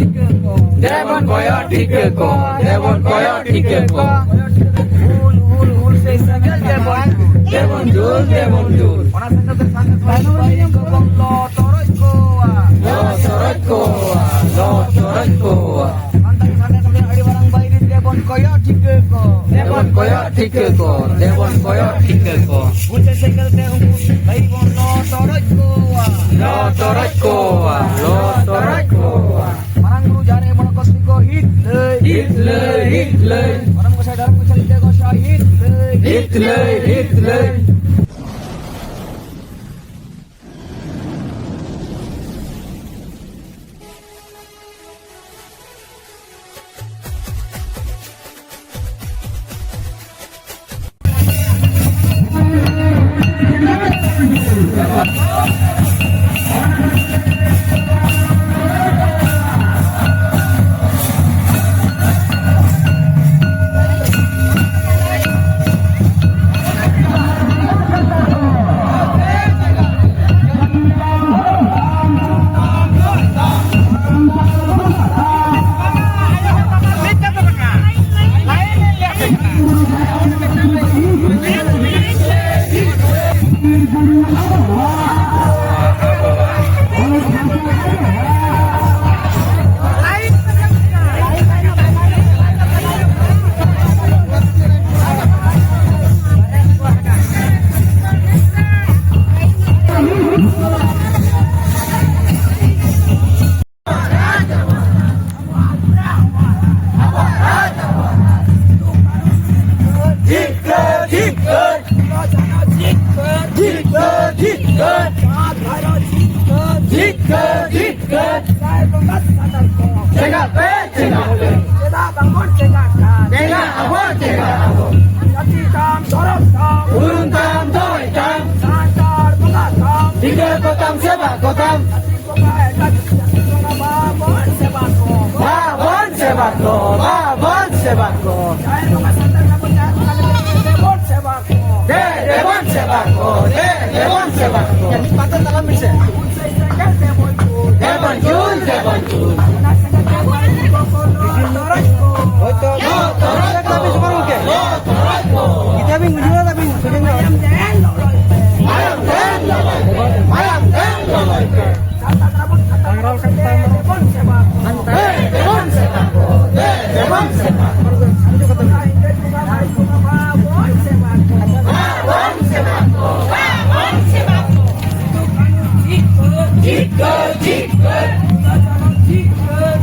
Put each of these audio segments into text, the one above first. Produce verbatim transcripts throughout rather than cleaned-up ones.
ᱫᱮᱵᱚᱱ ᱠᱚᱭᱚᱜ ᱴᱷᱤᱠᱟᱹ ᱠᱚ, ᱫᱮᱵᱚᱱ ᱠᱚᱭᱚᱜ ᱴᱷᱤᱠᱟᱹ ᱠᱚ᱾ ᱦᱩᱞ, ᱦᱩᱞ, ᱦᱩᱞ ᱥᱮ ᱥᱮᱸᱜᱮᱞ ᱫᱮᱵᱚᱱ ᱡᱩᱞ᱾ ᱫᱮᱵᱚᱱ ᱡᱩᱞ, ᱫᱮᱵᱚᱱ ᱡᱩᱞ᱾ ᱚᱱᱟ ᱥᱟᱸᱜᱮᱞ ᱛᱮ ᱥᱟᱸᱜᱮᱞ ᱛᱮ ᱵᱟᱹᱭᱨᱤ ᱠᱚᱵᱚᱱ ᱞᱚ ᱛᱚᱨᱚᱡ ᱠᱚᱣᱟ᱾ ᱞᱚ ᱛᱚᱨᱚᱡ ᱠᱚᱣᱟ, ᱞᱚ ᱛᱚᱨᱚᱡ ᱠᱚᱣᱟ᱾ ᱥᱟᱱᱛᱟᱲ ᱥᱟᱸᱜᱮᱞ ᱛᱮ ᱟᱹᱰᱤ ᱢᱟᱨᱟᱝ ᱵᱟᱹᱭᱨᱤ ᱫᱮᱵᱚᱱ ᱠᱚᱭᱚᱜ ᱴᱷᱤᱠᱟᱹ ᱠᱚ᱾ ᱫᱮᱵᱚᱱ ᱠᱚᱭᱚᱜ ᱴᱷᱤᱠᱟᱹ ᱠᱚ, ᱫᱮᱵᱚᱱ ᱠᱚᱭᱚᱜ ᱴᱷᱤᱠᱟᱹ ᱠᱚ᱾ ᱦᱩᱞ ᱥᱮ ᱥᱮᱸᱜᱮᱞ ᱛᱮ ᱩᱱᱠᱩ ᱵᱟᱹᱭᱨᱤ ᱵᱚᱱ ᱞᱚ ᱛᱚᱨᱚᱡ ᱠᱚᱣᱟ᱾ ᱞᱚ ᱛᱚᱨᱚᱡ ᱠᱚᱣᱟ, ᱞᱚ ᱛᱚᱨᱚᱡ ᱠᱚᱣᱟ᱾ ᱢᱟᱨᱟᱝ ᱵᱩᱨᱩ ᱡᱟᱦᱮᱨ ᱟᱭᱳ ᱢᱚᱬᱮ ᱠᱚ ᱥᱤᱝ ᱠᱚ ᱦᱤᱛ ᱞᱟᱹᱭ᱾ ᱦᱤᱛ ᱞᱟᱹᱭ, ᱦᱤᱛ ᱞᱟᱹᱭ᱾ ᱢᱟᱨᱟᱝ ᱜᱚᱸᱥᱟᱭ ᱫᱷᱚᱨᱚᱢ ᱜᱚᱸᱥᱟᱭ ᱞᱤᱴᱟᱹ ᱜᱚᱸᱥᱟᱭ ᱦᱤᱛ ᱞᱟᱹᱭ᱾ ᱦᱤᱛ ᱞᱟᱹᱭ, ᱦᱤᱛ ᱞᱟᱹᱭ᱾ ᱡᱤᱛᱠᱟᱹᱨ, ᱡᱤᱛᱠᱟᱹᱨ᱾ ᱡᱤᱛᱠᱟᱹᱨ, ᱡᱤᱛᱠᱟᱹᱨ᱾ ᱡᱤᱛᱠᱟᱹᱨ, ᱡᱤᱛᱠᱟᱹᱨ᱾ ᱡᱟᱦᱮᱨ ᱵᱚᱸᱜᱟ ᱥᱟᱱᱛᱟᱲ ᱠᱚ᱾ ᱪᱮᱸᱜᱷᱟᱜ ᱯᱮ, ᱪᱮᱸᱜᱷᱟᱜ ᱯᱮ᱾ ᱪᱮᱫᱟᱜ ᱵᱟᱝᱵᱚᱱ ᱪᱮᱸᱜᱷᱟᱜ ᱠᱟᱱ? ᱪᱮᱸᱜᱷᱟᱜ ᱟᱵᱚᱱ, ᱪᱮᱸᱜᱷᱟᱜ ᱟᱵᱚᱱ᱾ ᱡᱟᱹᱛᱤ ᱛᱟᱢ, ᱫᱷᱚᱨᱚᱢ ᱛᱟᱢ᱾ ᱩᱨᱩᱢ ᱛᱟᱢ, ᱫᱚᱦᱚᱭ ᱛᱟᱢ᱾ ᱥᱟᱱᱛᱟᱲ ᱵᱚᱸᱜᱟ ᱛᱟᱢ᱾ ᱴᱷᱤᱠᱟᱹ ᱠᱚᱛᱟᱢ, ᱥᱮᱵᱟ ᱠᱚᱛᱟᱢ᱾ ᱵᱟᱵᱚᱱ ᱥᱮᱵᱟ ᱠᱚ᱾ ᱵᱟᱵᱚᱱ ᱥᱮᱵᱟ ᱠᱚ, ᱵᱟᱵᱚᱱ ᱥᱮᱵᱟ ᱠᱚ᱾ ᱡᱟᱦᱮᱨ ᱵᱚᱸᱜᱟ ᱥᱟᱱᱛᱟᱲ ᱠᱚ ᱡᱟᱦᱮᱨ ᱵᱚᱸᱜᱟ ᱞᱮᱠᱟ ᱫᱮᱵᱚᱱ ᱥᱮᱵᱟ ᱠᱚ᱾ ᱫᱮ, ᱫᱮᱵᱚᱱ ᱥᱮᱵᱟ ᱠᱚ, ᱫᱮ, ᱫᱮᱵᱚᱱ ᱥᱮᱵᱟ ᱠᱚ᱾ ᱢᱤᱫ ᱯᱟᱛᱟ ᱛᱟᱞᱟ ᱢᱤᱫ ᱥᱮᱫ᱾ ᱫᱮᱵᱚᱱ ᱡᱩᱞ, ᱫᱮᱵᱚᱱ ᱡᱩᱞ᱾ ᱚᱱᱟ ᱥᱮᱸᱜᱮᱞ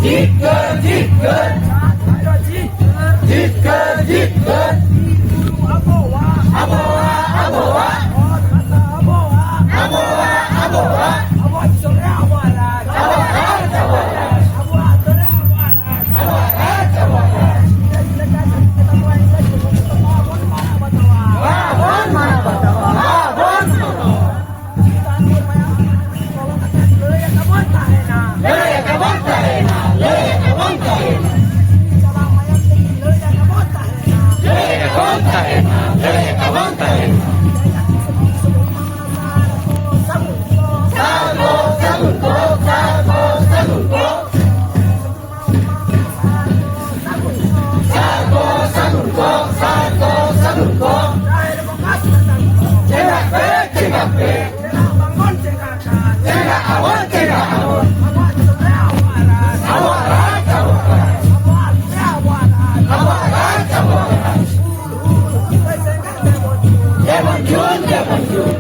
ᱡᱤᱛᱠᱟᱹᱨ, ᱡᱤᱛᱠᱟᱹᱨ᱾ ᱡᱤᱛᱠᱟᱹᱨ, ᱡᱤᱛᱠᱟᱹᱨ᱾ ᱟᱵᱚᱣᱟᱜ, ᱟᱵᱚᱣᱟᱜ᱾ ᱟᱵᱚᱣᱟᱜ, ᱟᱵᱚᱣᱟᱜ᱾ ᱟᱵᱚᱣᱟᱜ ᱫᱤᱥᱚᱢ ᱨᱮ ᱟᱵᱚᱣᱟᱜ ᱨᱟᱡᱽ᱾ ᱟᱵᱚᱣᱟᱜ ᱨᱟᱡᱽ, ᱟᱵᱚᱣᱟᱜ ᱨᱟᱡᱽ᱾ ᱟᱵᱚᱣᱟᱜ ᱟᱹᱛᱩ ᱨᱮ ᱟᱵᱚᱣᱟᱜ ᱨᱟᱡᱽ᱾ ᱟᱵᱚᱣᱟᱜ ᱨᱟᱡᱽ, ᱟᱵᱚᱣᱟᱜ ᱨᱟᱡᱽ᱾ ᱵᱟᱵᱚᱱ ᱢᱟᱱᱟᱣ ᱵᱟᱛᱟᱣᱟ᱾ ᱵᱟᱵᱚᱱ ᱢᱟᱱᱟᱣ ᱵᱟᱛᱟᱣᱟ᱾ ᱵᱟᱵᱚᱱ ᱢᱟᱱᱟᱣ᱾ ᱞᱟᱹᱲᱦᱟᱹᱭ ᱟᱠᱟᱵᱚᱱ ᱛᱟᱦᱮᱱᱟ᱾ ᱞᱟᱹᱲᱦᱟᱹᱭ ᱟᱠᱟᱵᱚᱱ ᱛᱟᱦᱮᱱᱟ᱾ ᱞᱟᱹᱲᱦᱟᱹᱭ ᱟᱠᱟᱵᱚᱱ ᱛᱟᱦᱮᱱᱟ᱾ ᱞᱟᱹᱲᱦᱟᱹᱭ ᱟᱠᱟᱵᱚᱱ ᱛᱟᱦᱮᱱᱟ᱾ ᱞᱟᱹᱲᱦᱟᱹᱭ ᱟᱠᱟᱵᱚᱱ ᱛᱟᱦᱮᱱᱟ᱾ ᱥᱟᱨ ᱠᱚ, ᱥᱟᱹᱜᱩᱱ ᱠᱚ, ᱥᱟᱨ ᱠᱚ, ᱥᱟᱹᱜᱩᱱ ᱠᱚ᱾ ᱥᱟᱨ ᱠᱚ, ᱥᱟᱹᱜᱩᱱ ᱠᱚ, ᱥᱟᱨ ᱠᱚ, ᱥᱟᱹᱜᱩᱱ ᱠᱚ᱾ ᱪᱮᱸᱜᱷᱟᱜ ᱯᱮ, ᱪᱮᱸᱜᱷᱟᱜ ᱯᱮ᱾ ᱪᱮᱫᱟᱜ ᱵᱟᱝᱵᱚᱱ ᱪᱮᱸᱜᱷᱟᱜ ᱠᱟᱱ? ᱪᱮᱸᱜᱷᱟᱜ ᱟᱵᱚᱱ, ᱪᱮᱸᱜᱷᱟᱜ ᱟᱵᱚᱱ᱾ ᱟᱵᱚᱣᱟᱜ ᱫᱤᱥᱚᱢ ᱨᱮ ᱟᱵᱚᱣᱟᱜ ᱨᱟᱡᱽ᱾ ᱟᱵᱚᱣᱟᱜ ᱨᱟᱡᱽ, ᱟᱵᱚᱣᱟᱜ ᱨᱟᱡᱽ᱾ ᱟᱵᱚᱣᱟᱜ ᱫᱤᱥᱚᱢ ᱨᱮ ᱟᱵᱚᱣᱟᱜ ᱨᱟᱡᱽ᱾ ᱟᱵᱚᱣᱟᱜ ᱨᱟᱡᱽ, ᱟᱵᱚᱣᱟᱜ ᱨᱟᱡᱽ᱾ ᱦᱩᱞ, ᱦᱩᱞ, ᱦᱩᱞ ᱨᱮ ᱥᱮᱸᱜᱮᱞ ᱛᱮᱵᱚᱱ ᱡᱩᱞ᱾ ᱫᱮᱵᱚᱱ ᱡᱩᱞ, ᱫᱮᱵᱚᱱ ᱡᱩᱞ᱾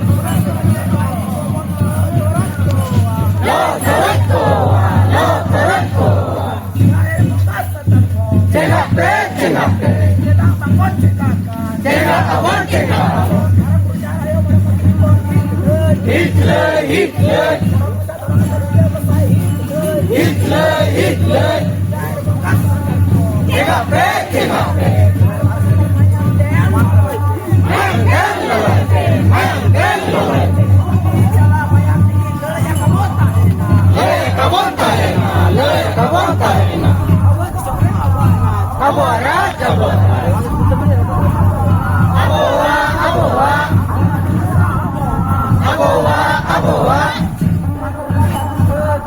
ᱞᱚ ᱛᱚᱨᱚᱡ ᱠᱚᱣᱟ, ᱞᱚ ᱛᱚᱨᱚᱡ ᱠᱚᱣᱟ᱾ ᱪᱮᱸᱜᱷᱟᱜ ᱯᱮ, ᱪᱮᱸᱜᱷᱟᱜ ᱯᱮ᱾ ᱪᱮᱫᱟᱜ ᱵᱟᱵᱚᱱ ᱪᱮᱸᱜᱷᱟᱜ ᱠᱟᱱ? ᱪᱮᱸᱜᱷᱟᱜ ᱟᱵᱚᱱ, ᱪᱮᱸᱜᱷᱟᱜ ᱟᱵᱚᱱ᱾ ᱦᱤᱛ ᱞᱟᱹᱭ, ᱦᱤᱛ ᱞᱟᱹᱭ᱾ ᱦᱤᱛ ᱞᱟᱹᱭ, ᱦᱤᱛ ᱞᱟᱹᱭ᱾ ᱪᱮᱸᱜᱷᱟᱜ ᱯᱮ, ᱪᱮᱸᱜᱷᱟᱜ ᱯᱮ᱾ ᱢᱟᱭᱟᱢ ᱰᱮᱢ ᱞᱚᱞᱚᱭ ᱯᱮ, ᱢᱟᱭᱟᱢ ᱰᱮᱢ ᱞᱚᱞᱚᱭ ᱯᱮ᱾ ᱞᱟᱹᱲᱦᱟᱹᱭ ᱟᱠᱟᱵᱚᱱ ᱛᱟᱦᱮᱱᱟ, ᱞᱟᱹᱲᱦᱟᱹᱭ ᱟᱠᱟᱵᱚᱱ ᱛᱟᱦᱮᱱᱟ᱾ ᱟᱵᱚᱣᱟᱜ ᱨᱟᱡᱽ, ᱟᱵᱚᱣᱟᱜ ᱨᱟᱡᱽ᱾ ᱟᱵᱚᱣᱟᱜ, ᱟᱵᱚᱣᱟᱜ᱾ ᱟᱵᱚᱣᱟᱜ, ᱟᱵᱚᱣᱟᱜ᱾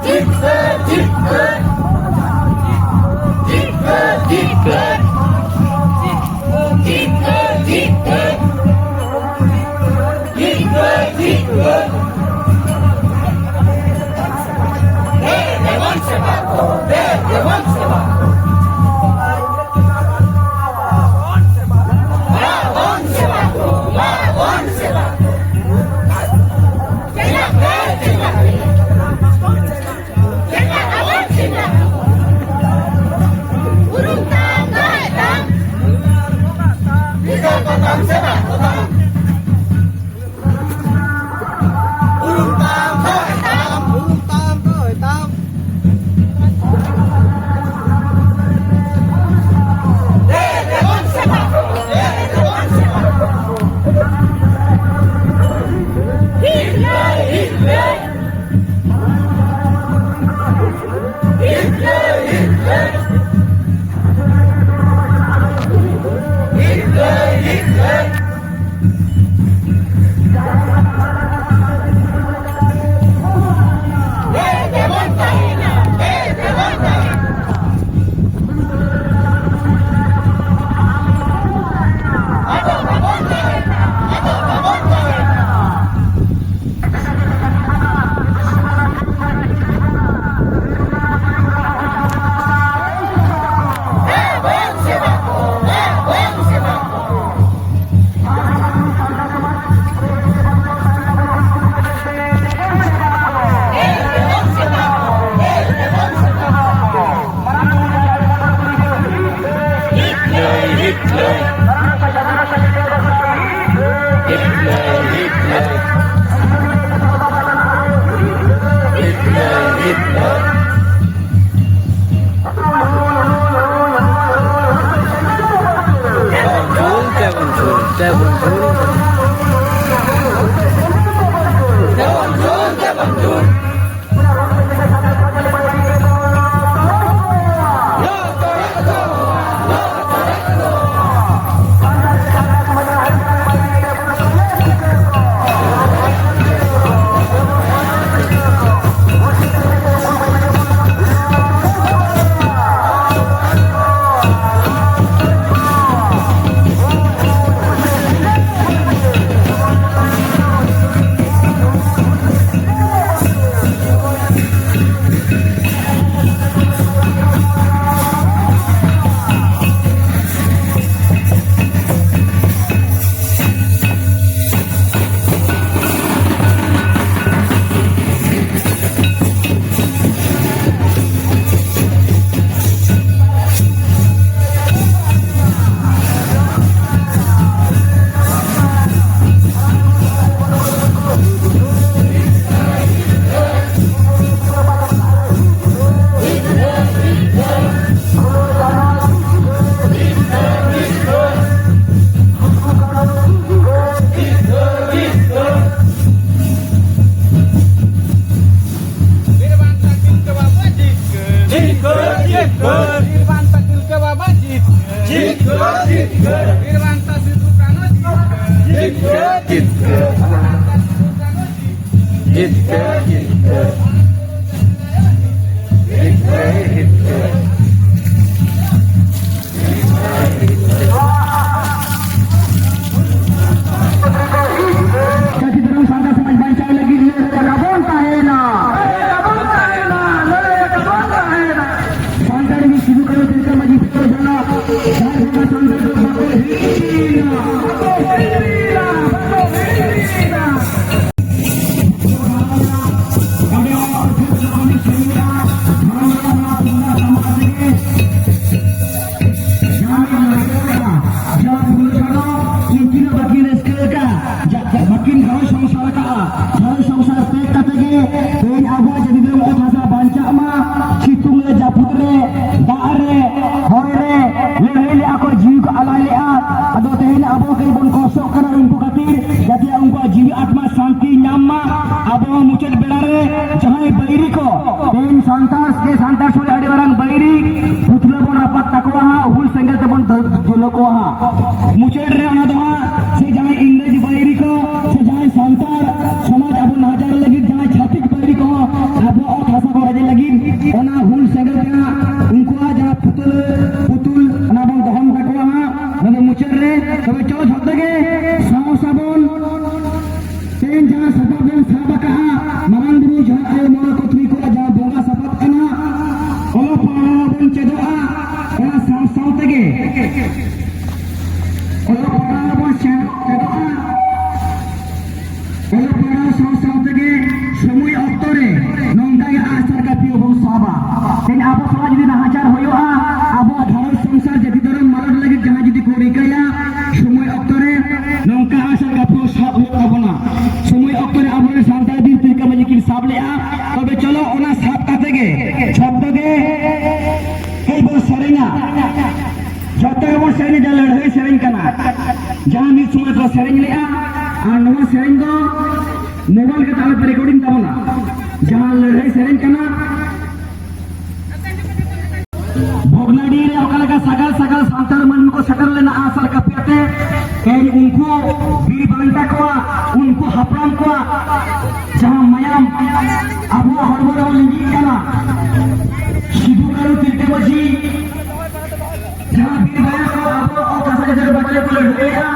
ᱡᱤᱛᱠᱟᱹᱨ, ᱡᱤᱛᱠᱟᱹᱨ᱾ ᱡᱤᱛᱠᱟᱹᱨ, ᱡᱤᱛᱠᱟᱹᱨ᱾ ᱡᱤᱛᱠᱟᱹᱨ, ᱡᱤᱛᱠᱟᱹᱨ᱾ ᱡᱤᱛᱠᱟᱹᱨ, ᱡᱤᱛᱠᱟᱹᱨ᱾ ᱫᱮᱵ ᱫᱮᱵᱚᱱ ᱥᱮᱵᱟ ᱠᱚ, ᱫᱮᱵ ᱫᱮᱵᱚᱱ ᱥᱮᱵᱟ ᱠᱚ᱾ ᱡᱤᱛᱠᱟᱹᱨ, ᱡᱤᱛᱠᱟᱹᱨ᱾ ᱵᱤᱨ ᱵᱟᱱᱴᱟ ᱛᱤᱞᱠᱟᱹ ᱵᱟᱵᱟ ᱡᱤᱛᱠᱟᱹᱨ᱾ ᱡᱤᱛᱠᱟᱹᱨ, ᱡᱤᱛᱠᱟᱹᱨ᱾ ᱵᱤᱨ ᱵᱟᱱᱴᱟ ᱥᱤᱫᱩ ᱠᱟᱹᱱᱦᱩ ᱡᱤᱛᱠᱟᱹᱨ᱾ ᱡᱤᱛᱠᱟᱹᱨ, ᱡᱤᱛᱠᱟᱹᱨ᱾ ᱵᱤᱨ ᱵᱟᱱᱴᱟ ᱥᱤᱫᱩ ᱠᱟᱹᱱᱦᱩ ᱡᱤᱛᱠᱟᱹᱨ᱾ ᱡᱤᱛᱠᱟᱹᱨ, ᱡᱤᱛᱠᱟᱹᱨ᱾ ᱡᱤᱛᱠᱟᱹᱨ, ᱡᱤᱛᱠᱟᱹᱨ᱾ ᱡᱟᱹᱛᱤ ᱫᱷᱚᱨᱚᱢ ᱥᱟᱶᱛᱟ ᱥᱚᱢᱟᱡᱽ ᱵᱟᱧᱪᱟᱣ ᱞᱟᱹᱜᱤᱫ ᱞᱟᱹᱲᱦᱟᱹᱭ ᱟᱠᱟᱵᱚᱱ ᱛᱟᱦᱮᱱᱟ᱾ ᱞᱟᱹᱲᱦᱟᱹᱭ ᱟᱠᱟᱵᱚᱱ ᱛᱟᱦᱮᱱᱟ᱾ ᱞᱟᱹᱲᱦᱟᱹᱭ ᱟᱠᱟᱵᱚᱱ ᱛᱟᱦᱮᱱᱟ᱾ ᱥᱟᱱᱛᱟᱲ ᱜᱮ ᱥᱤᱫᱩ ᱠᱟᱹᱱᱦᱩ ᱛᱤᱞᱠᱟᱹ ᱢᱟᱹᱡᱷᱤ ᱯᱷᱩᱞᱳ ᱡᱷᱟᱱᱚ ᱡᱟᱦᱟᱸᱭ ᱵᱚᱸᱜᱟ ᱥᱟᱱᱛᱟᱲ ᱫᱚ ᱵᱟᱠᱚ ᱦᱤᱲᱤᱧᱟ᱾ ᱵᱟᱠᱚ ᱦᱤᱲᱤᱧᱟ᱾ ᱵᱟᱠᱚ ᱦᱤᱲᱤᱧᱟ᱾ ᱩᱱᱠᱤᱱ ᱦᱚᱸ ᱵᱟᱹᱠᱤᱱ ᱨᱟᱹᱥᱠᱟᱹ ᱟᱠᱟᱫᱼᱟ, ᱵᱟᱹᱠᱤᱱ ᱜᱷᱟᱨᱚᱸᱡᱽ ᱥᱚᱝᱥᱟᱨ ᱟᱠᱟᱫᱼᱟ᱾ ᱜᱷᱟᱨᱚᱸᱡᱽ ᱥᱚᱝᱥᱟᱨ ᱛᱮᱜ ᱠᱟᱛᱮ ᱜᱮ ᱛᱮᱦᱮᱧ ᱟᱵᱚᱣᱟᱜ ᱡᱟᱹᱛᱤ ᱫᱷᱚᱨᱚᱢ ᱚᱛ ᱦᱟᱥᱟ ᱵᱟᱧᱪᱟᱜ ᱢᱟ, ᱥᱤᱛᱩᱝ ᱨᱮ, ᱡᱟᱹᱯᱩᱫ ᱨᱮ, ᱫᱟᱜ ᱨᱮ, ᱦᱚᱭ ᱨᱮ ᱞᱟᱹᱲᱦᱟᱹᱭ ᱞᱮᱫᱼᱟ ᱠᱚ, ᱡᱤᱣᱤ ᱠᱚ ᱟᱞᱟᱭ ᱞᱮᱫᱼᱟ᱾ ᱟᱫᱚ ᱛᱮᱦᱮᱧ ᱟᱵᱚ ᱠᱟᱹᱡ ᱵᱚᱱ ᱠᱚᱥᱴᱚᱜ ᱠᱟᱱᱟ ᱩᱱᱠᱩ ᱠᱷᱟᱹᱛᱤᱨ, ᱡᱟᱛᱮ ᱩᱱᱠᱩᱣᱟᱜ ᱡᱤᱣᱤ ᱟᱛᱢᱟ ᱥᱟᱱᱛᱤ ᱧᱟᱢ ᱢᱟ᱾ ᱟᱵᱚ ᱦᱚᱸ ᱢᱩᱪᱟᱹᱫ ᱵᱮᱲᱟ ᱨᱮ ᱡᱟᱦᱟᱸᱭ ᱵᱟᱹᱭᱨᱤ ᱠᱚ, ᱛᱮᱦᱮᱧ ᱥᱟᱱᱛᱟᱲ ᱥᱮ ᱥᱟᱱᱛᱟᱲ ᱥᱚᱢᱟᱡᱽ ᱟᱹᱰᱤ ᱢᱟᱨᱟᱝ ᱵᱟᱹᱭᱨᱤ, ᱯᱩᱛᱞᱟᱹ ᱵᱚᱱ ᱨᱟᱯᱟᱜ ᱛᱟᱠᱚᱣᱟ ᱦᱟᱸᱜ, ᱦᱩᱞ ᱥᱮᱸᱜᱮᱞ ᱛᱮᱵᱚᱱ ᱫᱟᱹ-, ᱡᱩᱞ ᱠᱚᱣᱟ ᱦᱟᱸᱜ᱾ ᱢᱩᱪᱟᱹᱫ ᱨᱮ ᱚᱱᱟ ᱫᱚ ᱦᱟᱸᱜ ᱥᱮ ᱡᱟᱦᱟᱸᱭ ᱤᱝᱨᱮᱡᱽ ᱵᱟᱹᱭᱨᱤ ᱠᱚ ᱥᱮ ᱡᱟᱦᱟᱸᱭ ᱥᱟᱱᱛᱟᱲ ᱥᱚᱢᱟᱡᱽ ᱟᱵᱚ ᱱᱟᱦᱟᱪᱟᱨ ᱞᱟᱹᱜᱤᱫ ᱡᱟᱦᱟᱸᱭ ᱪᱷᱟᱹᱛᱤᱠ ᱵᱟᱹᱭᱨᱤ ᱠᱚ ᱟᱵᱚᱣᱟᱜ ᱚᱛ ᱦᱟᱥᱟ ᱠᱚ ᱨᱟᱡᱽ ᱞᱟᱹᱜᱤᱫ ᱚᱱᱟ ᱦᱩᱞ ᱥᱮᱸᱜᱮᱞ ᱨᱮ ᱦᱟᱸᱜ ᱩᱱᱠᱩᱣᱟᱜ ᱡᱟᱦᱟᱸ ᱯᱩᱛᱩᱞ, ᱯᱩᱛᱩᱞ ᱚᱱᱟ ᱵᱚᱱ ᱫᱚᱦᱚ ᱠᱟᱠᱚᱣᱟ ᱦᱟᱸᱜ᱾ ᱚᱱᱟ ᱫᱚ ᱢᱩᱪᱟᱹᱫ ᱨᱮ ᱛᱚᱵᱮ ᱪᱚᱞᱚ ᱡᱷᱚᱛᱚ ᱜᱮ ᱥᱟᱶ ᱥᱟᱵᱚᱱ ᱛᱮᱦᱮᱧ ᱡᱟᱦᱟᱸ ᱥᱟᱯᱟᱵ ᱵᱚᱱ ᱥᱟᱵ ᱟᱠᱟᱫᱼᱟ, ᱢᱟᱨᱟᱝ ᱵᱩᱨᱩ ᱡᱟᱦᱮᱨ ᱟᱭᱳ ᱢᱚᱬᱮ ᱠᱚ ᱛᱩᱨᱩᱭ ᱠᱚᱣᱟᱜ ᱡᱟᱦᱟᱸ ᱵᱚᱸᱜᱟ ᱥᱟᱯᱟᱵ ᱠᱟᱱᱟ, ᱚᱞᱚᱜ ᱯᱟᱲᱦᱟᱣ ᱵᱚᱱ ᱪᱮᱫᱚᱜᱼᱟ᱾ ᱚᱱᱟ ᱥᱟᱶ ᱥᱟᱶ ᱛᱮᱜᱮ, ᱚᱞᱚᱜ ᱯᱟᱲᱦᱟᱣ ᱵᱚᱱ ᱪᱮᱫᱚᱜᱼᱟ᱾ ᱚᱞᱚᱜ ᱯᱟᱲᱦᱟᱣ ᱥᱟᱶ ᱥᱟᱶ ᱛᱮᱜᱮ ᱥᱚᱢᱚᱭ ᱚᱠᱛᱚ ᱨᱮ ᱱᱚᱝᱠᱟ ᱜᱮ ᱟᱜᱼᱥᱟᱨ ᱠᱟᱹᱯᱤ ᱦᱚᱸᱵᱚᱱ ᱥᱟᱵᱟ᱾ ᱛᱮᱦᱮᱧ ᱟᱵᱚ ᱥᱟᱞᱟᱜ ᱡᱩᱫᱤ ᱱᱟᱦᱟᱪᱟᱨ ᱦᱩᱭᱩᱜᱼᱟ, ᱟᱵᱚᱣᱟᱜ ᱜᱷᱟᱨᱚᱸᱡᱽ ᱥᱚᱝᱥᱟᱨ ᱡᱟᱹᱛᱤ ᱫᱷᱚᱨᱚᱢ ᱢᱟᱞᱚᱴ ᱞᱟᱹᱜᱤᱫ ᱡᱟᱦᱟᱸᱭ ᱡᱩᱫᱤ ᱠᱚ ᱨᱤᱠᱟᱹᱭᱟ, ᱥᱚᱢᱚᱭ ᱚᱠᱛᱚ ᱨᱮ ᱱᱚᱝᱠᱟ ᱟᱜᱼᱥᱟᱨ ᱠᱟᱹᱯᱤ ᱦᱚᱸ ᱥᱟᱵ ᱦᱩᱭᱩᱜ ᱛᱟᱵᱚᱱᱟ᱾ ᱥᱚᱢᱚᱭ ᱚᱠᱛᱚ ᱨᱮ ᱟᱵᱚᱨᱮᱱ ᱥᱟᱱᱛᱟᱲ ᱵᱤᱨ ᱛᱤᱞᱠᱟᱹ ᱢᱟᱹᱡᱷᱤ ᱠᱤᱱ ᱥᱟᱵ ᱞᱮᱫᱼᱟ᱾ ᱛᱚᱵᱮ ᱪᱚᱞᱚ ᱚᱱᱟ ᱥᱟᱵ ᱠᱟᱛᱮ ᱜᱮ ᱡᱷᱚᱛᱚ ᱜᱮ ᱠᱟᱹᱡ ᱵᱚᱱ ᱥᱮᱨᱮᱧᱟ᱾ ᱡᱷᱚᱛᱚ ᱜᱮᱵᱚᱱ ᱥᱮᱨᱮᱧᱟ, ᱡᱟ ᱞᱟᱹᱲᱦᱟᱹᱭ ᱥᱮᱨᱮᱧ ᱠᱟᱱᱟ, ᱡᱟᱦᱟᱸ ᱢᱤᱫ ᱥᱚᱢᱚᱭ ᱠᱚ ᱥᱮᱨᱮᱧ ᱞᱮᱫᱼᱟ᱾ ᱟᱨ ᱱᱚᱣᱟ ᱥᱮᱨᱮᱧ ᱫᱚ ᱢᱳᱵᱟᱭᱤᱞ ᱠᱟᱛᱮ ᱟᱞᱚ ᱯᱮ ᱨᱮᱠᱚᱨᱰᱤᱝ ᱛᱟᱵᱚᱱᱟ᱾ ᱡᱟᱦᱟᱸ ᱞᱟᱹᱲᱦᱟᱹᱭ ᱥᱮᱨᱮᱧ ᱠᱟᱱᱟ, ᱟᱹᱰᱤ ᱨᱮ ᱚᱠᱟ ᱞᱮᱠᱟ ᱥᱟᱜᱟᱲ ᱥᱟᱜᱟᱲ ᱥᱟᱱᱛᱟᱲ ᱢᱟᱹᱱᱢᱤ ᱠᱚ ᱥᱮᱴᱮᱨ ᱞᱮᱱᱟ ᱟᱸᱜᱼᱥᱟᱨ ᱠᱟᱹᱯᱤ ᱟᱛᱮ, ᱛᱮᱦᱮᱧ ᱩᱱᱠᱩ ᱵᱤᱨ ᱵᱟᱱᱴᱟ ᱠᱚᱣᱟᱜ, ᱩᱱᱠᱩ ᱦᱟᱯᱲᱟᱢ ᱠᱚᱣᱟᱜ ᱡᱟᱦᱟᱸ ᱢᱟᱭᱟᱢ ᱟᱵᱚᱣᱟᱜ ᱦᱚᱲᱢᱚ ᱨᱮ ᱞᱤᱸᱜᱤᱜ ᱠᱟᱱᱟ, ᱥᱤᱫᱩ ᱠᱟᱹᱱᱦᱩ ᱛᱤᱞᱠᱟᱹ ᱢᱟᱹᱡᱷᱤ ᱡᱟᱦᱟᱸ ᱵᱤᱨ ᱵᱟᱱᱴᱟ ᱠᱚ ᱟᱵᱚᱣᱟᱜ ᱚᱛ ᱦᱟᱥᱟ ᱡᱟᱭᱜᱟ ᱵᱟᱧᱪᱟᱣ ᱠᱚ ᱞᱟᱹᱲᱦᱟᱹᱭᱮᱫᱼᱟ,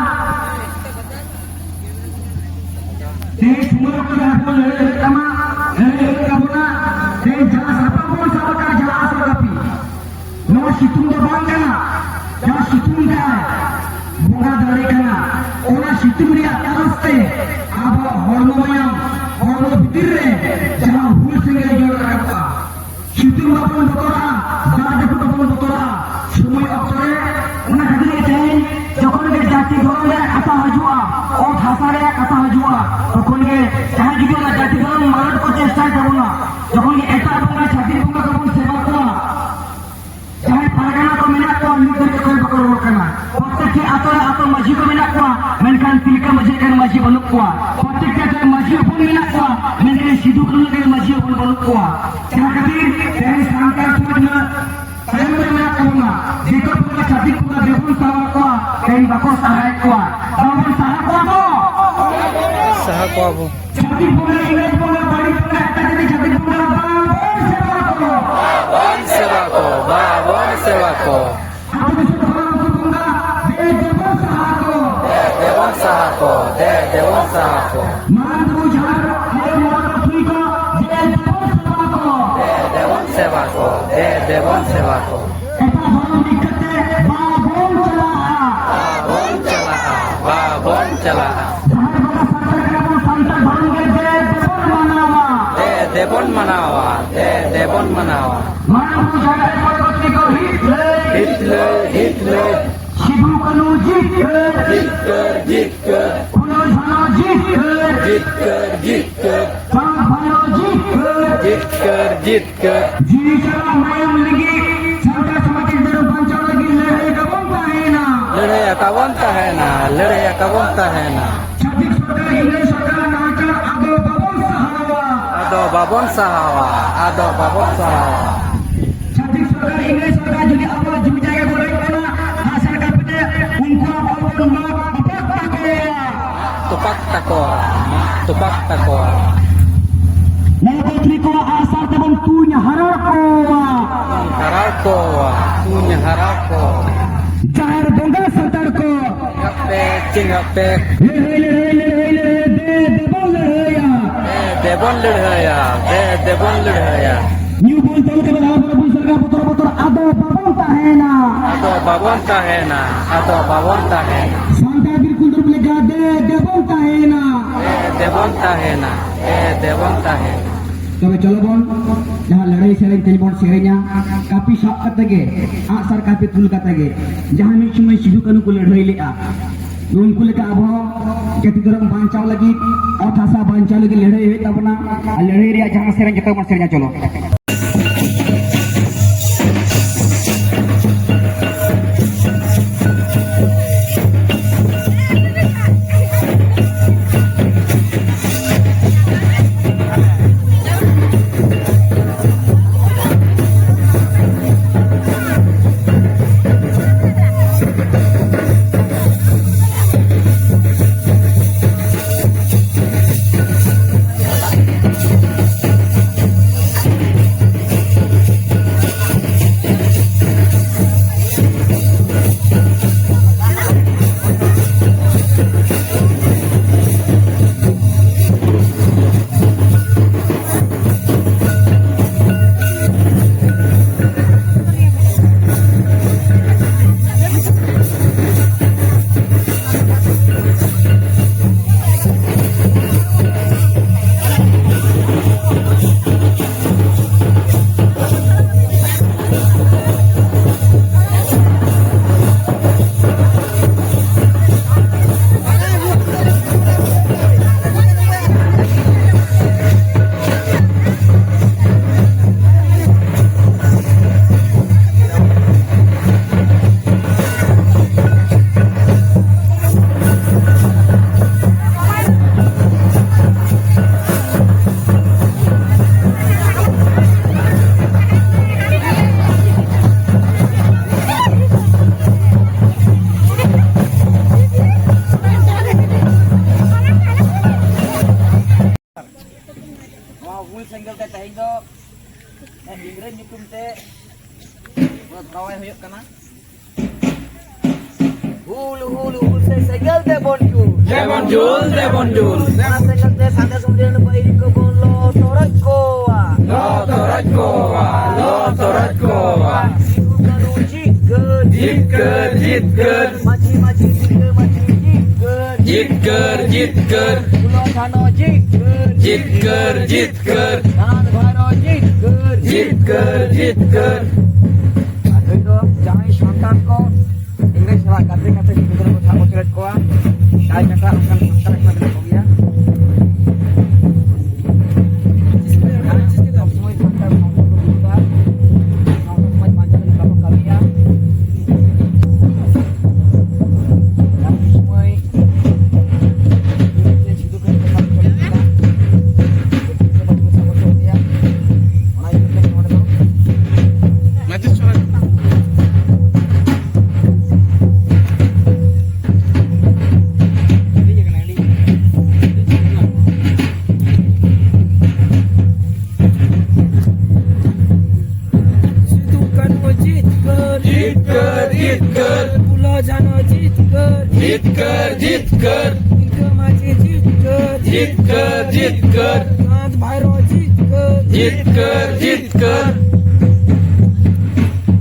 ᱛᱮᱦᱮᱧ ᱥᱚᱢᱚᱭ ᱚᱠᱛᱚ ᱨᱮ ᱟᱵᱚ ᱞᱟᱹᱲᱦᱟᱹᱭ ᱦᱩᱭᱩᱜ ᱛᱟᱢᱟ, ᱞᱟᱹᱲᱦᱟᱹᱭ ᱦᱩᱭᱩᱜ ᱛᱟᱵᱚᱱᱟ᱾ ᱛᱮᱦᱮᱧ ᱡᱟᱦᱟᱸ ᱥᱟᱯᱟᱵ ᱵᱚᱱ ᱥᱟᱵ ᱟᱠᱟᱫ, ᱡᱟᱦᱟᱸ ᱟᱥᱟ ᱠᱟᱹᱯᱤ, ᱱᱚᱣᱟ ᱥᱤᱛᱩᱝ ᱫᱚ ᱵᱟᱝ ᱠᱟᱱᱟ, ᱡᱟᱦᱟᱸ ᱥᱤᱛᱩᱝ ᱠᱟᱱᱟ, ᱵᱚᱸᱜᱟ ᱫᱟᱲᱮ ᱠᱟᱱᱟ᱾ ᱚᱱᱟ ᱥᱤᱛᱩᱝ ᱨᱮᱭᱟᱜ ᱛᱟᱨᱟᱥ ᱛᱮ ᱟᱵᱚᱣᱟᱜ ᱦᱚᱲᱢᱚ ᱢᱟᱭᱟᱢ, ᱦᱚᱲᱢᱚ ᱵᱷᱤᱛᱤᱨ ᱨᱮ ᱡᱟᱦᱟᱸ ᱦᱩᱞ ᱥᱮᱸᱜᱮᱞ ᱡᱚᱞ ᱨᱟᱠᱟᱵᱚᱜᱼᱟ, ᱥᱤᱛᱩᱝ ᱵᱟᱵᱚᱱ ᱵᱚᱛᱚᱨᱟᱜᱼᱟ, ᱫᱟᱜ ᱡᱟᱹᱯᱩᱫ ᱵᱟᱵᱚᱱ ᱵᱚᱛᱚᱨᱟᱜᱼᱟ᱾ ᱥᱚᱢᱚᱭ ᱚᱠᱛᱚ ᱨᱮ ᱚᱱᱟ ᱠᱷᱟᱹᱛᱤᱨ ᱜᱮ ᱛᱮᱦᱮᱧ ᱡᱚᱠᱷᱚᱱ ᱜᱮ ᱡᱟᱹᱛᱤ ᱫᱷᱚᱨᱚᱢ ᱨᱮᱭᱟᱜ ᱠᱟᱛᱷᱟ ᱦᱤᱡᱩᱜᱼᱟ, ᱚᱛ ᱦᱟᱥᱟ ᱨᱮᱭᱟᱜ ᱠᱟᱛᱷᱟ ᱦᱤᱡᱩᱜᱼᱟ, ᱛᱚᱠᱷᱚᱱ ᱜᱮ ᱡᱟᱦᱟᱸᱭ ᱡᱩᱫᱤ ᱚᱱᱟ ᱡᱟᱹᱛᱤ ᱫᱷᱚᱨᱚᱢ ᱢᱟᱞᱚᱴ ᱠᱚ ᱪᱮᱥᱴᱟᱭ ᱛᱟᱵᱚᱱᱟ, ᱡᱚᱠᱷᱚᱱ ᱜᱮ ᱮᱴᱟᱜ ᱵᱚᱸᱜᱟ, ᱪᱷᱟᱹᱛᱤᱠ ᱵᱚᱸᱜᱟ ᱠᱚᱵᱚᱱ ᱥᱮᱵᱟ ᱠᱚᱣᱟ, ᱡᱟᱦᱟᱸᱭ ᱯᱟᱨᱜᱟᱱᱟ ᱠᱚ ᱢᱮᱱᱟᱜ ᱠᱚᱣᱟ, ᱱᱤᱛ ᱫᱷᱟᱹᱵᱤᱡ ᱚᱠᱚᱭ ᱵᱟᱠᱚ ᱨᱚᱲ ᱠᱟᱱᱟ᱾ ᱯᱨᱚᱛᱮᱠᱴᱤ ᱟᱛᱳ ᱨᱮ ᱟᱛᱳ ᱢᱟᱹᱡᱷᱤ ᱠᱚ ᱢᱮᱱᱟᱜ ᱠᱚᱣᱟ, ᱢᱮᱱᱠᱷᱟᱱ ᱛᱤᱞᱠᱟᱹ ᱢᱟᱹᱡᱷᱤ ᱞᱮᱠᱟᱱ ᱢᱟᱹᱡᱷᱤ ᱵᱟᱹᱱᱩᱜ ᱠᱚᱣᱟ᱾ ᱯᱨᱚᱛᱮᱠᱴᱤ ᱟᱛᱳ ᱨᱮ ᱢᱟᱹᱡᱷᱤ ᱦᱚᱯᱚᱱ ᱢᱮᱱᱟᱜ ᱠᱚᱣᱟ, ᱢᱮᱱᱠᱷᱟᱱ ᱥᱤᱫᱩ ᱠᱟᱹᱱᱦᱩ ᱞᱮᱠᱟᱱ ᱢᱟᱹᱡᱷᱤ ᱦᱚᱯᱚᱱ ᱵᱟᱹᱱᱩᱜ ᱠᱚᱣᱟ᱾ ᱡᱟᱦᱟᱸ ᱠᱷᱟᱹᱛᱤᱨ ᱛᱮᱦᱮᱧ ᱥᱟᱱᱛᱟᱲ ᱥᱚᱢᱟᱡᱽ ᱨᱮᱱᱟᱜ ᱛᱟᱭᱚᱢ ᱨᱮ ᱢᱮᱱᱟᱜ ᱛᱟᱵᱚᱱᱟ᱾ ᱫᱤᱠᱩ ᱵᱚᱸᱜᱟ, ᱪᱷᱟᱹᱛᱤᱠ ᱵᱚᱸᱜᱟ ᱫᱮᱵᱚᱱ ᱥᱟᱦᱟᱣᱮᱫ ᱠᱚᱣᱟ, ᱛᱮᱦᱮᱧ ᱵᱟᱠᱚ ᱥᱟᱦᱟᱭᱮᱫ ᱠᱚᱣᱟ᱾ ᱵᱟᱵᱚᱱ ᱥᱟᱦᱟ ᱠᱚᱣᱟ ᱛᱚ? ᱥᱟᱦᱟ ᱠᱚᱣᱟ ᱵᱚᱱ᱾ ᱪᱷᱟᱹᱛᱤᱠ ᱵᱚᱸᱜᱟ, ᱤᱝᱨᱮᱡᱽ ᱵᱚᱸᱜᱟ, ᱵᱟᱹᱲᱤᱡ ᱵᱚᱸᱜᱟ, ᱮᱴᱟᱜ ᱡᱟᱹᱛᱤ ᱪᱷᱟᱹᱛᱤᱠ ᱵᱚᱸᱜᱟ ᱵᱟᱵᱚᱱ ᱥᱮᱵᱟ ᱠᱚᱣᱟ᱾ ᱵᱟᱵᱚᱱ ᱥᱮᱵᱟ ᱠᱚᱣᱟ, ᱵᱟᱵᱚᱱ ᱥᱮᱵᱟ ᱠᱚᱣᱟ᱾ ᱟᱵᱚ ᱫᱤᱥᱚᱢ ᱦᱚᱲ ᱩᱱᱠᱩ ᱵᱚᱸᱜᱟ, ᱫᱮ ᱫᱮᱵᱚᱱ ᱥᱟᱦᱟ ᱠᱚ᱾ ᱫᱮ ᱫᱮᱵᱚᱱ ᱥᱟᱦᱟ ᱠᱚ, ᱫᱮ ᱫᱮᱵᱚᱱ ᱥᱟᱦᱟ ᱠᱚ᱾ ᱢᱟᱨᱟᱝ ᱵᱩᱨᱩ ᱡᱟᱦᱮᱨ ᱟᱭᱳ ᱢᱚᱬᱮ ᱠᱚ ᱛᱩᱨᱩᱭ ᱠᱚ, ᱫᱮ ᱫᱮᱵᱚᱱ ᱥᱮᱵᱟ ᱠᱚ᱾ ᱫᱮ ᱫᱮᱵᱚᱱ ᱥᱮᱵᱟ ᱠᱚ, ᱫᱮ ᱫᱮᱵᱚᱱ ᱥᱮᱵᱟ ᱠᱚ᱾ ᱮᱴᱟᱜ ᱫᱷᱚᱨᱚᱢ ᱫᱤᱠ ᱠᱟᱛᱮ ᱵᱟᱵᱚᱱ ᱪᱟᱞᱟᱜᱼᱟ᱾ ᱵᱟᱵᱚᱱ ᱪᱟᱞᱟᱜᱼᱟ, ᱵᱟᱵᱚᱱ ᱪᱟᱞᱟᱜᱼᱟ᱾ ᱡᱟᱦᱮᱨ ᱵᱚᱸᱜᱟ ᱥᱟᱱᱛᱟᱲ ᱠᱟᱱᱟ ᱵᱚᱱ, ᱥᱟᱱᱛᱟᱲ ᱫᱷᱚᱨᱚᱢ ᱜᱮ ᱫᱮ ᱫᱮᱵᱚᱱ ᱢᱟᱱᱟᱣᱟ᱾ ᱫᱮ ᱫᱮᱵᱚᱱ ᱢᱟᱱᱟᱣᱟ, ᱫᱮ ᱫᱮᱵᱚᱱ ᱢᱟᱱᱟᱣᱟ᱾ ᱢᱟᱨᱟᱝ ᱵᱩᱨᱩ ᱡᱟᱦᱮᱨ ᱟᱭᱳ ᱢᱚᱬᱮ ᱠᱚ ᱛᱩᱨᱩᱭ ᱠᱚ ᱦᱤᱛ ᱞᱟᱹᱭ᱾ ᱦᱤᱛ ᱞᱟᱹᱭ, ᱦᱤᱛ ᱞᱟᱹᱭ᱾ ᱥᱤᱫᱩ ᱠᱟᱹᱱᱦᱩ ᱡᱤᱛᱠᱟᱹᱨ᱾ ᱡᱤᱛᱠᱟᱹᱨ, ᱡᱤᱛᱠᱟᱹᱨ᱾ ᱯᱷᱩᱞᱳ ᱡᱷᱟᱱᱳ ᱡᱤᱛᱠᱟᱹᱨ᱾ ᱡᱤᱛᱠᱟᱹᱨ, ᱡᱤᱛᱠᱟᱹᱨ᱾ ᱪᱟᱸᱫ ᱵᱷᱟᱭᱨᱳ ᱡᱤᱛᱠᱟᱹᱨ᱾ ᱡᱤᱛᱠᱟᱹᱨ, ᱡᱤᱛᱠᱟᱹᱨ᱾ ᱡᱤᱣᱤ ᱪᱟᱞᱟᱣ ᱢᱟᱭᱟᱢ ᱞᱤᱸᱜᱤ ᱥᱟᱱᱛᱟᱲ ᱥᱚᱢᱟᱡᱽ ᱟᱹᱭᱫᱟᱹᱨ ᱵᱟᱧᱪᱟᱣ ᱞᱟᱹᱜᱤᱫ ᱞᱟᱹᱲᱦᱟᱹᱭ ᱟᱠᱟᱵᱚᱱ ᱛᱟᱦᱮᱸᱭᱮᱱᱟ᱾ ᱞᱟᱹᱲᱦᱟᱹᱭ ᱟᱠᱟᱵᱚᱱ ᱛᱟᱦᱮᱸᱭᱮᱱᱟ, ᱞᱟᱹᱲᱦᱟᱹᱭ ᱟᱠᱟᱵᱚᱱ ᱛᱟᱦᱮᱸᱭᱮᱱᱟ᱾ ᱪᱷᱟᱹᱛᱤᱠ ᱥᱚᱨᱠᱟᱨ, ᱤᱝᱨᱮᱡᱽ ᱥᱚᱨᱠᱟᱨ ᱱᱟᱦᱟᱪᱟᱨ ᱟᱫᱚ ᱵᱟᱵᱚᱱ ᱥᱟᱦᱟᱣᱟ᱾ ᱟᱫᱚ ᱵᱟᱵᱚᱱ ᱥᱟᱦᱟᱣᱟ, ᱟᱫᱚ ᱵᱟᱵᱚᱱ ᱥᱟᱦᱟᱣᱟ᱾ ᱪᱷᱟᱹᱛᱤᱠ ᱥᱚᱨᱠᱟᱨ, ᱤᱝᱨᱮᱡᱽ ᱥᱚᱨᱠᱟᱨ ᱡᱩᱫᱤ ᱠᱚᱣᱟ, ᱢᱟᱜ ᱛᱚᱯᱟᱜ ᱛᱟᱠᱚᱣᱟ᱾ ᱱᱚᱣᱟ ᱯᱟᱹᱛᱷᱨᱤ ᱠᱚᱣᱟ ᱟᱜᱼᱥᱟᱨ ᱛᱮᱵᱚᱱ ᱛᱩᱧ ᱦᱟᱨᱟᱲ ᱠᱚᱣᱟ᱾ ᱦᱟᱨᱟᱲ ᱠᱚᱣᱟ, ᱛᱩᱧ ᱦᱟᱨᱟᱲ ᱠᱚᱣᱟ᱾ ᱡᱟᱦᱮᱨ ᱵᱚᱸᱜᱟ ᱥᱟᱱᱛᱟᱲ ᱠᱚ᱾ ᱪᱮᱸᱜᱷᱟᱜ ᱯᱮ, ᱪᱮᱸᱜᱷᱟᱜ ᱯᱮ᱾ ᱞᱟᱹᱲᱦᱟᱹᱭ, ᱞᱟᱹᱲᱦᱟᱹᱭ, ᱞᱟᱹᱲᱦᱟᱹᱭ, ᱞᱟᱹᱲᱦᱟᱹᱭ, ᱫᱮ ᱫᱮᱵᱚᱱ ᱞᱟᱹᱲᱦᱟᱹᱭᱟ᱾ ᱫᱮ ᱫᱮᱵᱚᱱ ᱞᱟᱹᱲᱦᱟᱹᱭᱟ, ᱫᱮ ᱫᱮᱵᱚᱱ ᱞᱟᱹᱲᱦᱟᱹᱭᱟ᱾ ᱧᱩ ᱵᱩᱞ ᱛᱚᱞ ᱠᱟᱛᱮ ᱞᱟᱦᱟ ᱵᱚᱱ ᱵᱩᱡᱽ ᱥᱟᱨᱜᱟ ᱵᱚᱛᱚᱨ ᱵᱚᱛᱚᱨ ᱟᱫᱚ ᱵᱟᱵᱚᱱ ᱛᱟᱦᱮᱱᱟ᱾ ᱟᱫᱚ ᱵᱟᱵᱚᱱ ᱛᱟᱦᱮᱱᱟ, ᱟᱫᱚ ᱵᱟᱵᱚᱱ ᱛᱟᱦᱮᱱᱟ᱾ ᱥᱟᱱᱛᱟᱲ ᱵᱤᱨ ᱠᱩᱞᱫᱩᱨ ᱞᱮᱠᱟ ᱫᱮ ᱫᱮᱵᱚᱱ ᱛᱟᱦᱮᱱᱟ᱾ ᱫᱮ ᱫᱮᱵᱚᱱ ᱛᱟᱦᱮᱱᱟ, ᱫᱮ ᱫᱮᱵᱚᱱ ᱛᱟᱦᱮᱱᱟ᱾ ᱛᱚᱵᱮ ᱪᱚᱞᱚ ᱵᱚᱱ ᱡᱟᱦᱟᱸ ᱞᱟᱹᱲᱦᱟᱹᱭ ᱥᱮᱨᱮᱧ ᱛᱮᱧ ᱵᱚᱱ ᱥᱮᱨᱮᱧᱟ, ᱠᱟᱹᱯᱤ ᱥᱟᱵ ᱠᱟᱛᱮ ᱜᱮ, ᱟᱜᱼᱥᱟᱨ ᱠᱟᱹᱯᱤ ᱛᱩᱞ ᱠᱟᱛᱮ ᱜᱮ, ᱡᱟᱦᱟᱸ ᱢᱤᱫ ᱥᱚᱢᱚᱭ ᱥᱤᱫᱩ ᱠᱟᱹᱱᱦᱩ ᱠᱚ ᱞᱟᱹᱲᱦᱟᱹᱭ ᱞᱮᱫᱼᱟ, ᱩᱱᱠᱩ ᱞᱮᱠᱟ ᱟᱵᱚ ᱦᱚᱸ ᱡᱟᱹᱛᱤ ᱫᱷᱚᱨᱚᱢ ᱵᱟᱧᱪᱟᱣ ᱞᱟᱹᱜᱤᱫ, ᱚᱛ ᱦᱟᱥᱟ ᱵᱟᱧᱪᱟᱣ ᱞᱟᱹᱜᱤᱫ ᱞᱟᱹᱲᱦᱟᱹᱭ ᱦᱩᱭᱩᱜ ᱛᱟᱵᱚᱱᱟ᱾ ᱟᱨ ᱞᱟᱹᱲᱦᱟᱹᱭ ᱨᱮᱭᱟᱜ ᱡᱟᱦᱟᱸ ᱥᱮᱨᱮᱧ ᱡᱚᱛᱚ ᱵᱚᱱ ᱥᱮᱨᱮᱧᱟ, ᱪᱚᱞᱚ᱾ ᱨᱚᱦᱚᱭ ᱦᱩᱭᱩᱜ ᱠᱟᱱᱟ᱾ ᱦᱩᱞ, ᱦᱩᱞ, ᱦᱩᱞ ᱥᱮ ᱥᱮᱸᱜᱮᱞ ᱛᱮᱵᱚᱱ ᱡᱩᱞ᱾ ᱫᱮᱵᱚᱱ ᱡᱩᱞ, ᱫᱮᱵᱚᱱ ᱡᱩᱞ᱾ ᱚᱱᱟ ᱥᱮᱸᱜᱮᱞ ᱛᱮ ᱥᱟᱱᱛᱟᱲ ᱥᱚᱢᱟᱡᱽ ᱨᱮᱱ ᱵᱟᱹᱭᱨᱤ ᱠᱚᱵᱚᱱ ᱞᱚ ᱛᱚᱨᱚᱡ ᱠᱚᱣᱟ᱾ ᱞᱚ ᱛᱚᱨᱚᱡ ᱠᱚᱣᱟ, ᱞᱚ ᱛᱚᱨᱚᱡ ᱠᱚᱣᱟ᱾ ᱥᱤᱫᱩ ᱠᱟᱹᱱᱦᱩ ᱡᱤᱛᱠᱟᱹᱨ᱾ ᱡᱤᱛᱠᱟᱹᱨ, ᱡᱤᱛᱠᱟᱹᱨ᱾ ᱢᱟᱹᱡᱷᱤ, ᱢᱟᱹᱡᱷᱤ, ᱛᱤᱞᱠᱟᱹ ᱢᱟᱹᱡᱷᱤ ᱡᱤᱛᱠᱟᱹᱨ᱾ ᱡᱤᱛᱠᱟᱹᱨ, ᱡᱤᱛᱠᱟᱹᱨ᱾ ᱯᱷᱩᱞᱚ ᱡᱷᱟᱱᱚ ᱡᱤᱛᱠᱟᱹᱨ᱾ ᱡᱤᱛᱠᱟᱹᱨ, ᱡᱤᱛᱠᱟᱹᱨ᱾ ᱪᱟᱸᱫᱽ ᱵᱷᱟᱭᱨᱚ ᱡᱤᱛᱠᱟᱹᱨ᱾ ᱡᱤᱛᱠᱟᱹᱨ, ᱡᱤᱛᱠᱟᱹᱨ᱾ ᱟᱨ ᱱᱩᱭ ᱫᱚ ᱡᱟᱦᱟᱸᱭ ᱥᱟᱱᱛᱟᱲ ᱠᱚ ᱤᱝᱨᱮᱡᱽ ᱥᱟᱞᱟᱜ ᱜᱟᱛᱮ ᱠᱟᱛᱮ ᱜᱤᱫᱽᱨᱟᱹ ᱠᱚ ᱥᱟᱵ ᱦᱚᱪᱚ ᱞᱮᱫ ᱠᱚᱣᱟ, ᱡᱟᱦᱟᱸᱭ ᱠᱟᱛᱷᱟ ᱚᱱᱠᱟᱱ ᱥᱟᱱᱛᱟᱲ ᱠᱚ ᱢᱮᱱᱟᱜ ᱠᱚᱜᱮᱭᱟ᱾ ᱡᱟᱦᱟᱸᱭ ᱥᱚᱵ ᱥᱚᱢᱚᱭ ᱥᱟᱱᱛᱟᱲ ᱥᱟᱶᱛᱟ ᱠᱚ ᱵᱩᱡᱽ ᱮᱫᱟ, ᱥᱟᱶᱛᱟ ᱥᱚᱢᱟᱡᱽ ᱵᱟᱧᱪᱟᱣ ᱞᱟᱹᱜᱤᱫ ᱵᱟᱠᱚ ᱠᱟᱹᱢᱤᱭᱟ᱾ ᱡᱟᱦᱟᱸᱭ ᱥᱚᱵ ᱥᱚᱢᱚᱭ ᱥᱤᱫᱩ ᱠᱟᱹᱱᱦᱩ ᱠᱚ ᱥᱟᱵ ᱦᱚᱪᱚ ᱞᱮᱫ ᱠᱚᱣᱟ, ᱚᱱᱟ ᱤᱫᱤ ᱠᱟᱛᱮ ᱱᱚᱰᱮ ᱫᱚ ᱢᱟᱹᱡᱷᱤ ᱥᱚᱨᱮᱱ᱾ ᱥᱤᱫᱩ ᱠᱟᱹᱱᱦᱩ ᱡᱤᱛᱠᱟᱹᱨ᱾ ᱡᱤᱛᱠᱟᱹᱨ, ᱡᱤᱛᱠᱟᱹᱨ᱾ ᱯᱷᱩᱞᱚ ᱡᱷᱟᱱᱚ ᱡᱤᱛᱠᱟᱹᱨ᱾ ᱡᱤᱛᱠᱟᱹᱨ, ᱡᱤᱛᱠᱟᱹᱨ᱾ ᱛᱤᱞᱠᱟᱹ ᱢᱟᱹᱡᱷᱤ ᱡᱤᱛᱠᱟᱹᱨ᱾ ᱡᱤᱛᱠᱟᱹᱨ, ᱡᱤᱛᱠᱟᱹᱨ᱾ ᱪᱟᱸᱫᱽ ᱵᱷᱟᱭᱨᱚ ᱡᱤᱛᱠᱟᱹᱨ᱾ ᱡᱤᱛᱠᱟᱹᱨ, ᱡᱤᱛᱠᱟᱹᱨ᱾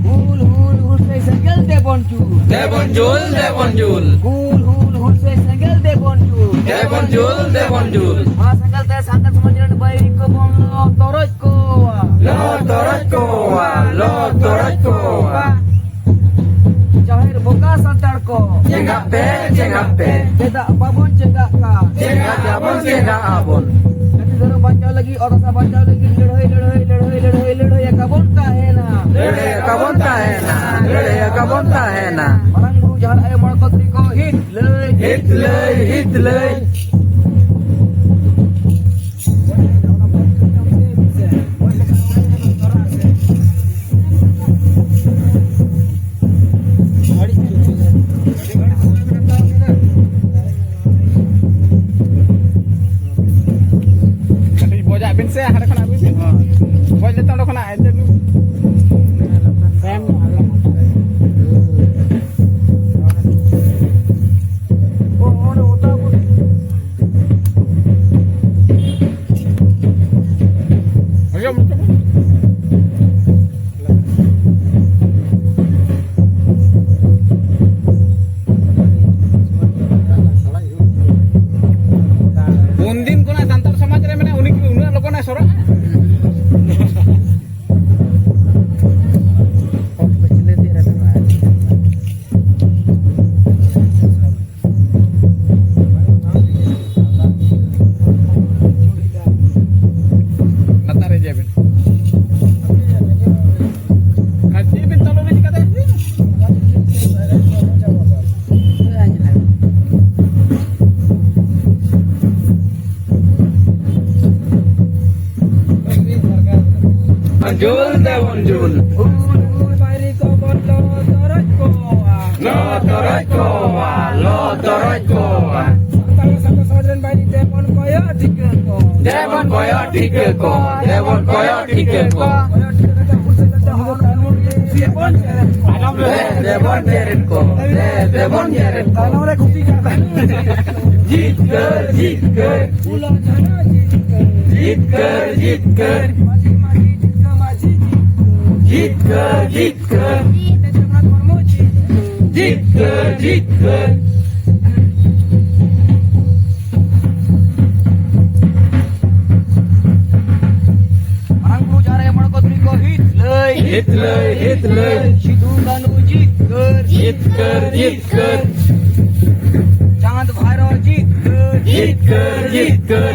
ᱦᱩᱞ, ᱦᱩᱞ, ᱦᱩᱞ ᱥᱮ ᱥᱮᱸᱜᱮᱞ ᱫᱮᱵᱚᱱ ᱡᱩᱞ᱾ ᱫᱮᱵᱚᱱ ᱡᱩᱞ, ᱫᱮᱵᱚᱱ ᱡᱩᱞ᱾ ᱦᱩᱞ, ᱦᱩᱞ, ᱦᱩᱞ ᱥᱮ ᱥᱮᱸᱜᱮᱞ ᱫᱮᱵᱚᱱ ᱡᱩᱞ᱾ ᱫᱮᱵᱚᱱ ᱡᱩᱞ, ᱫᱮᱵᱚᱱ ᱡᱩᱞ᱾ ᱚᱱᱟ ᱥᱮᱸᱜᱮᱞ ᱛᱮ ᱥᱟᱱᱛᱟᱲ ᱥᱚᱢᱟᱡᱽ ᱨᱮᱱ ᱵᱟᱹᱭᱨᱤ ᱠᱚᱵᱚᱱ ᱞᱚ ᱛᱚᱨᱚᱡ ᱠᱚᱣᱟ᱾ ᱞᱚ ᱛᱚᱨᱚᱡ ᱠᱚᱣᱟ, ᱞᱚ ᱛᱚᱨᱚᱡ ᱠᱚᱣᱟ᱾ ᱡᱟᱦᱮᱨ ᱵᱚᱸᱜᱟ ᱥᱟᱱᱛᱟᱲ ᱠᱚ᱾ ᱪᱮᱸᱜᱷᱟᱜ ᱯᱮ, ᱪᱮᱸᱜᱷᱟᱜ ᱯᱮ᱾ ᱪᱮᱫᱟᱜ ᱵᱟᱵᱚᱱ ᱪᱮᱸᱜᱷᱟᱜ ᱠᱟᱱ? ᱪᱮᱸᱜᱷᱟᱜ ᱟᱵᱚᱱ, ᱪᱮᱸᱜᱷᱟᱜ ᱟᱵᱚᱱ᱾ ᱡᱟᱹᱛᱤ ᱫᱷᱚᱨᱚᱢ ᱵᱟᱧᱪᱟᱣ ᱞᱟᱹᱜᱤᱫ, ᱚᱛ ᱦᱟᱥᱟ ᱵᱟᱧᱪᱟᱣ ᱞᱟᱹᱜᱤᱫ ᱞᱟᱹᱲᱦᱟᱹᱭ, ᱞᱟᱹᱲᱦᱟᱹᱭ, ᱞᱟᱹᱲᱦᱟᱹᱭ, ᱞᱟᱹᱲᱦᱟᱹᱭ, ᱞᱟᱹᱲᱦᱟᱹᱭ ᱟᱠᱟᱵᱚᱱ ᱛᱟᱦᱮᱱᱟ᱾ ᱞᱟᱹᱲᱦᱟᱹᱭ ᱟᱠᱟᱵᱚᱱ ᱛᱟᱦᱮᱱᱟ, ᱞᱟᱹᱲᱦᱟᱹᱭ ᱟᱠᱟᱵᱚᱱ ᱛᱟᱦᱮᱱᱟ᱾ ᱢᱟᱨᱟᱝ ᱵᱩᱨᱩ ᱡᱟᱦᱮᱨ ᱟᱭᱳ ᱢᱚᱬᱮ ᱠᱚ ᱛᱩᱨᱩᱭ ᱠᱚ ᱦᱤᱛ ᱞᱟᱹᱭ᱾ ᱦᱤᱛ ᱞᱟᱹᱭ, ᱦᱤᱛ ᱞᱟᱹᱭ᱾ ᱠᱟᱹᱴᱤᱡ ᱵᱚᱡᱟᱜ ᱵᱤᱱ ᱥᱮ, ᱦᱟᱸᱰᱮ ᱠᱷᱚᱱᱟᱜ ᱟᱹᱜᱩᱭ ᱵᱤᱱ᱾ ᱵᱚᱡ ᱞᱮᱛᱮ ᱚᱸᱰᱮ ᱠᱷᱚᱱᱟᱜ ᱮᱱᱛᱮ ᱵᱤᱱ᱾ ᱡᱩᱞ ᱫᱮᱵᱚᱱ ᱡᱩᱞ᱾ ᱦᱩᱞ, ᱦᱩᱞ ᱵᱟᱭᱨᱤ ᱠᱚᱵᱚᱱ ᱞᱚ ᱛᱚᱨᱚᱡ ᱠᱚᱣᱟ᱾ ᱞᱚ ᱛᱚᱨᱚᱡ ᱠᱚᱣᱟ, ᱞᱚ ᱛᱚᱨᱚᱡ ᱠᱚᱣᱟ᱾ ᱥᱟᱱᱛᱟᱲ ᱥᱟᱶᱛᱟ ᱥᱚᱢᱟᱡᱽ ᱨᱮᱱ ᱵᱟᱭᱨᱤ ᱫᱮᱵᱚᱱ ᱠᱚᱭᱚᱜ ᱴᱷᱤᱠᱟᱹ ᱠᱚ᱾ ᱫᱮᱵᱚᱱ ᱠᱚᱭᱚᱜ ᱴᱷᱤᱠᱟᱹ ᱠᱚ, ᱫᱮᱵᱚᱱ ᱠᱚᱭᱚᱜ ᱴᱷᱤᱠᱟᱹ ᱠᱚ᱾ ᱠᱚᱭᱚᱜ ᱴᱷᱤᱠᱟᱹ ᱠᱟᱛᱮ ᱦᱩᱞ ᱥᱮᱫ ᱛᱮ ᱦᱚᱲ ᱠᱚ ᱵᱚᱱ ᱪᱮᱨᱮᱡ ᱠᱚᱣᱟ᱾ ᱫᱮᱵᱚᱱ ᱪᱮᱨᱮᱡ ᱠᱚ, ᱫᱮᱵᱚᱱ ᱪᱮᱨᱮᱡ ᱠᱚ᱾ ᱛᱟᱭᱱᱚᱢ ᱨᱮ ᱠᱩᱥᱤ ᱠᱟᱜ ᱛᱟᱦᱮᱱ᱾ ᱡᱤᱛᱠᱟᱹᱨ, ᱡᱤᱛᱠᱟᱹᱨ᱾ ᱯᱷᱩᱞᱳ ᱡᱷᱟᱱᱳ ᱡᱤᱛᱠᱟᱹᱨ᱾ ᱡᱤᱛᱠᱟᱹᱨ, ᱡᱤᱛᱠᱟᱹᱨ᱾ ᱢᱟᱹᱡᱷᱤ, ᱢᱟᱹᱡᱷᱤ, ᱛᱤᱞᱠᱟᱹ ᱢᱟᱹᱡᱷᱤ ᱡᱤᱛᱠᱟᱹᱨ᱾ ᱡᱤᱛᱠᱟᱹᱨ, ᱡᱤᱛᱠᱟᱹᱨ᱾ ᱯᱚᱱᱰᱤᱛ ᱨᱚᱜᱷᱩᱱᱟᱛᱷ ᱢᱩᱨᱢᱩ ᱡᱤᱛᱠᱟᱹᱨ᱾ ᱡᱤᱛᱠᱟᱹᱨ, ᱡᱤᱛᱠᱟᱹᱨ᱾ ᱢᱟᱨᱟᱝ ᱵᱩᱨᱩ ᱡᱟᱦᱮᱨ ᱟᱭᱳ ᱢᱚᱬᱮ ᱠᱚ ᱛᱩᱨᱩᱭ ᱠᱚ ᱦᱤᱛ ᱞᱟᱹᱭ᱾ ᱦᱤᱛ ᱞᱟᱹᱭ, ᱦᱤᱛ ᱞᱟᱹᱭ᱾ ᱥᱤᱫᱩ ᱠᱟᱹᱱᱦᱩ ᱡᱤᱛᱠᱟᱹᱨ᱾ ᱡᱤᱛᱠᱟᱹᱨ, ᱡᱤᱛᱠᱟᱹᱨ᱾ ᱪᱟᱸᱫ ᱵᱷᱟᱭᱨᱚ ᱡᱤᱛᱠᱟᱹᱨ᱾ ᱡᱤᱛᱠᱟᱹᱨ, ᱡᱤᱛᱠᱟᱹᱨ᱾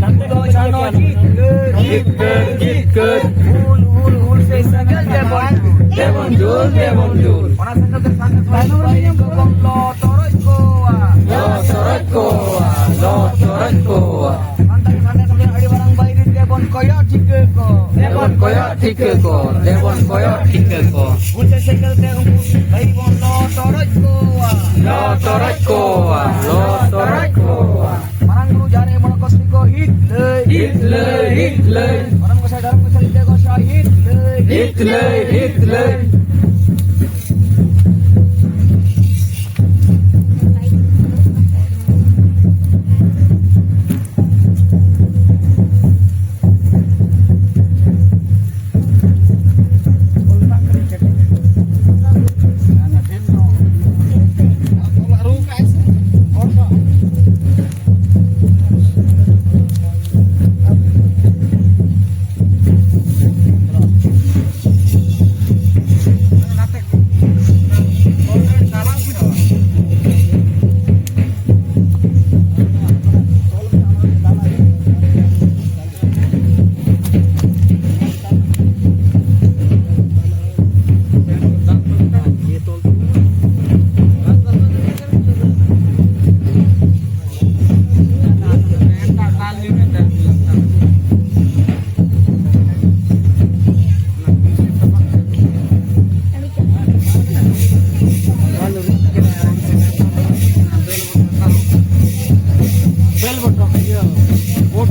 ᱯᱷᱩᱞᱳ ᱡᱷᱟᱱᱳ ᱡᱤᱛᱠᱟᱹᱨ᱾ ᱡᱤᱛᱠᱟᱹᱨ, ᱡᱤᱛᱠᱟᱹᱨ᱾ ᱦᱩᱞ, ᱦᱩᱞ, ᱦᱩᱞ ᱥᱮ ᱥᱮᱸᱜᱮᱞ ᱫᱮᱵᱚᱱ ᱡᱩᱞ᱾ ᱫᱮᱵᱚᱱ ᱡᱩᱞ, ᱫᱮᱵᱚᱱ ᱡᱩᱞ᱾ ᱚᱱᱟ ᱥᱮᱸᱜᱮᱞ ᱛᱮ ᱥᱟᱱᱛᱟᱲ ᱥᱚᱢᱟᱡᱽ ᱵᱟᱹᱭᱨᱤ ᱠᱚᱵᱚᱱ ᱞᱚ ᱛᱚᱨᱚᱡ ᱠᱚᱣᱟ᱾ ᱞᱚ ᱛᱚᱨᱚᱡ ᱠᱚᱣᱟ, ᱞᱚ ᱛᱚᱨᱚᱡ ᱠᱚᱣᱟ᱾ ᱥᱟᱱᱛᱟᱲ, ᱥᱟᱱᱛᱟᱲ ᱥᱚᱢᱟᱡᱽ ᱨᱮᱱ ᱟᱹᱰᱤ ᱢᱟᱨᱟᱝ ᱵᱟᱹᱭᱨᱤ ᱫᱮᱵᱚᱱ ᱠᱚᱭᱚᱜ ᱴᱷᱤᱠᱟᱹ ᱠᱚ᱾ ᱫᱮᱵᱚᱱ ᱠᱚᱭᱚᱜ ᱴᱷᱤᱠᱟᱹ ᱠᱚ, ᱫᱮᱵᱚᱱ ᱠᱚᱭᱚᱜ ᱴᱷᱤᱠᱟᱹ ᱠᱚ᱾ ᱦᱩᱞ ᱥᱮ ᱥᱮᱸᱜᱮᱞ ᱛᱮ ᱩᱱᱠᱩ ᱵᱟᱹᱭᱨᱤ ᱵᱚᱱ ᱞᱚ ᱛᱚᱨᱚᱡ ᱠᱚᱣᱟ᱾ ᱞᱚ ᱛᱚᱨᱚᱡ ᱠᱚᱣᱟ, ᱞᱚ ᱛᱚᱨᱚᱡ ᱠᱚᱣᱟ᱾ ᱢᱟᱨᱟᱝ ᱵᱩᱨᱩ ᱡᱟᱦᱮᱨ ᱟᱭᱳ ᱢᱚᱬᱮ ᱠᱚ ᱛᱩᱨᱩᱭ ᱠᱚ ᱦᱤᱛ ᱞᱟᱹᱭ᱾ ᱦᱤᱛ ᱞᱟᱹᱭ, ᱦᱤᱛ ᱞᱟᱹᱭ᱾ ᱢᱟᱨᱟᱝ ᱜᱚᱸᱥᱟᱭ ᱫᱷᱚᱨᱚᱢ ᱜᱚᱸᱥᱟᱭ ᱞᱤᱴᱟᱹ ᱜᱚᱸᱥᱟᱭ ᱦᱤᱛ ᱞᱟᱹᱭ᱾ ᱦᱤᱛ ᱞᱟᱹᱭ, ᱦᱤᱛ ᱞᱟᱹᱭ᱾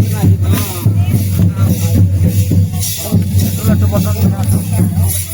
ᱞᱟᱹᱴᱩ ᱞᱟᱹᱴᱩ ᱵᱚᱛᱚᱞ ᱢᱮᱱᱟᱜᱼᱟ᱾